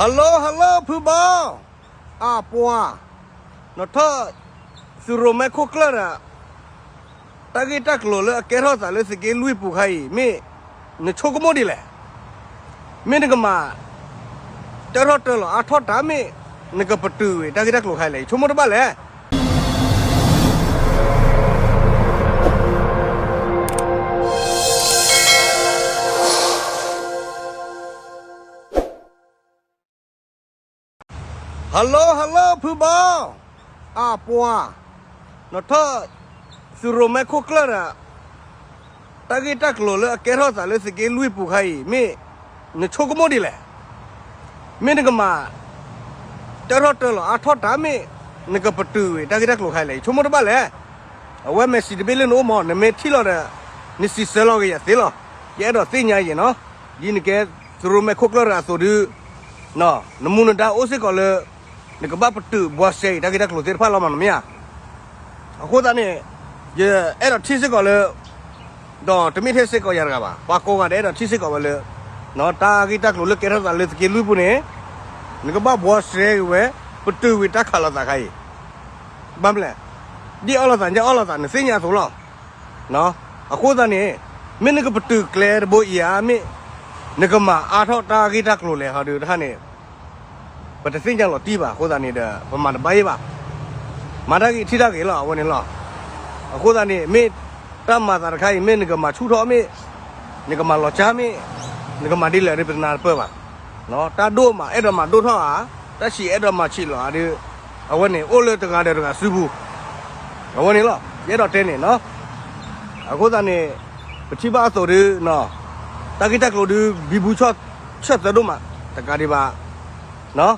Hello hello ဖုဘီ, အပှၤ, နထီၣ် သုးရိၣ်မဲခိၣ်ကျၢၢ်ဒီး တၢ်ဂ့ၢ်တၢ်ကျိၤလၢအကဲထီၣ်သးလၢသုးက့လွံၢ်ပူၤခါအံၤ မ့ၢ်နဆိကမိၣ်ဒ်လဲၣ်. မ့ၢ်နကမၤ တၢထီၣ်တၢလီၤအါထီၣ်တၢ် မ့ၢ်နကပတုာ်ဝံၤတၢ်ဂ့ၢ်တၢ်ကျိၤခါအံၤလဲၣ်, ယဆိကမိၣ်တဘၣ်လဲၣ်. Hello hello ဖုဘီ, အပှၤ, နထီၣ် သုးရိၣ်မဲခိၣ်ကျၢၢ်ဒီး တၢ်ဂ့ၢ်တၢ်ကျိၤလၢအကဲထီၣ်သးလၢသုးက့လွံၢ်ပူၤခါအံၤ မ့ၢ်နဆိကမိၣ်ဒ်လဲၣ်. မ့ၢ်နကမၤ တၢထီၣ်တၢလီၤအါထီၣ်တၢ် မ့ၢ်နကပတုာ်ဝံၤတၢ်ဂ့ၢ်တၢ်ကျိၤခါအံၤလဲၣ်, ယဆိကမိၣ်တဘၣ်လဲၣ်. အဝဲ message တဘ့ၣ်လၢနအိၣ်မး နမ့ၢ်ထံၣ်လီၤဒီး နစံးဆၢလီၤက့ၤယၤသ့လီၤ. ယအဲၣ်ဒိးသ့ၣ်ညါယဲၢ်နီၤ, ဒ်နကဲ သုးရိၣ်မဲခိၣ်ကျၢၢ်ဒီးအသိးဒုး နမူနဒါအိၣ်စ့ၢ်ကီးလၢ နကဘၣ်ပတုာ်ဘှီစဲအံၤ တၢ်ဂ့ၢ်တၢ်ကျိၤသ့ၣ်တဖၣ်လီၤမး နမ့ၢ်ဧါ. အဃိသတးန့ၣ် ယအဲၣ်ဒိးထံၣ်စ့ၢ်ကီးလၢ ဒီးတမ့ၢ်ထဲစ့ၢ်ကီးယၤတဂၤဘၣ်, ပှၤကိးဂၤဒဲးအဲၣ်ဒိးထံၣ်စ့ၢ်ကီးဝဲလၢ တၢ်ဂ့ၢ်တၢ်ကျိၤလၢကဲထီၣ်သးလၢသုးက့လွံၢ်ပူၤန့ၣ် နကဘၣ်ဘှီစဲက့ၤဝဲ ပတုာ်ဝံၤတၢ်ခးလိာ်သးခါအံၤ ဘၣ်မနုၤလဲၣ်, ဒ်အီၣ်လိာ်သး ညၣ်အီၣ်လိာ်သး နသ့ၣ်ညါအသိးလီၤ. အဃိသတးန့ၣ် မ့ၢ်နကပတုာ်ကျဲတဘိအံၤဧါ, မ့ၢ် နကမၤအါထီၣ်တၢ်ဂ့ၢ်တၢ်ကျိၤလဲၣ်ဟီဒုးတခါန့ၣ် ပတသ့ၣ်ညါလီၤတံၢ်ဘၣ်. အဃိသတးန့ၣ်ဒီး ပမၤတဘၣ်ယဲၢ်ဘၣ်, မၤတၢ်ဂ့ၤထံၣ်တၢ်ဂ့ၤလီၤ အဝဲန့ၣ်လီၤ. အဃိသတးန့ၣ် မ့ၢ်တၢ်မၤသးတခါအံၤ မ့ၢ်နကမၤဆူၣ်ထီၣ်မ့ၢ် နကမၤလီၤကၢ်မ့ၢ် နကမၤဒ်လဲၣ်ဒီး ပတနၢ်တပၢၢ်ဘၣ်. တၢ်ဒိၣ်မး အဲၣ်ဒိးမၤဒိၣ်ထီၣ်ဧါ, တၢ်ဆံးအဲၣ်ဒိးမၤဆံးလီၤဧါဒုး အဝဲန့ၣ်အိၣ်လၢတဂၤဒီးတဂၤစုပူၤ, အဝဲန့ၣ်လီၤ ယအဲၣ်ဒိးတဲန့ၣ်နီၤ. အဃိသတးန့ၣ် ပထံၣ်ဘၣ်အသိးဒုး တၢ်ဂ့ၢ်တၢ်ကျိၤဒုး ဘံဘူဆီၣ်ဆၢၣ်သၢဒိၣ်မး တကးဒံးဘၣ်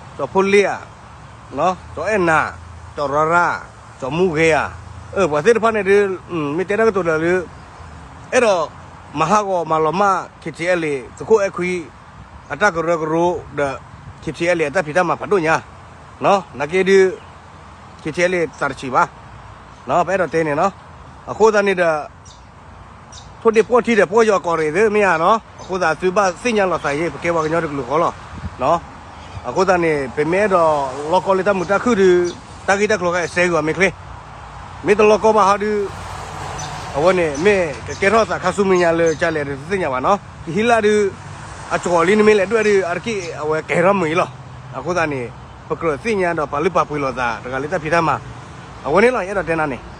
ကၠီၤဖိလ့ဧါ, ကၠီၤအဲၣ်နၤ, ကၠီၤရၤရၤ, ကၠီၤမူဂဲၤဧါ, ပှၤသ့ၣ်တဖၣ်န့ၣ်ဒုး မ့ၢ်တဲတၢ်ကတိၤလၢာ်လၢ အဲၣ်ဒိးမၤဟးဂီၤမၤလီၤမၢ် KTLA သုးခိၣ်အဲၣ်ခွံ အတၢ်ကရၢကရိဒီး KTLA အတၢ်ဖံးတၢ်မၤဖးဒိၣ်ညါ, နာ်က့ဒုး KTLA သးတဆံးဘၣ်, ပအဲၣ်ဒိးတဲန့ၣ်နီၤ. အဃိသတးန့ၣ်ဒီး ထိၣ်ဒ့ၣ်ပှီၢ်ထံဒီးပှီၢ်ယီၤကီးရ့ၣ်သ့မ့ၢ်ဧါနီၤ. အဃိသတးသုဘၣ်သ့ၣ်ညါလီၤသးယဲၢ် ပကဲပှၤကညီတကလုာ်ဃီလီၤ. အဃိသတးန့ၣ် ပမ့ၢ်အဲၣ်ဒိးလီၢ်ကီၢ်လၢတၢ်မုာ်တၢ်ခုၣ်ဒုး တၢ်ဂ့ၢ်တၢ်ကျိၤခါအံၤစဲဂုာ်အီၤမ့ၢ်ချ့, မ့ၢ်တလီၢ်ကီၢ်ဘၣ်ဟီဒုး အဝဲန့ၣ်မ့ၢ်ကကဲထီၣ်သးခါဆူမဲာ်ညါလၢကလဲၣ်ဒုးတသ့ၣ်ညါဘၣ်နီၤ. ကဟံးလၢဒုး အကီၤလံနမ့ၢ်လဲၤဒွဲၣ်ဒုး အါတက့ၢ်အဝဲကဲထီၣ်မုာ်အံၤလီၤ. အဃိသတးန့ၣ် ပကြၢးသ့ၣ်ညါဒီးပာ်လုၢ်ပာ်ပှ့ၤလိာ်သးတဂၤလၢတၢ်ဖံးတၢ်မၤ အဝဲန့ၣ်လီၤ ယအဲၣ်ဒိးတဲနၤန့ၣ်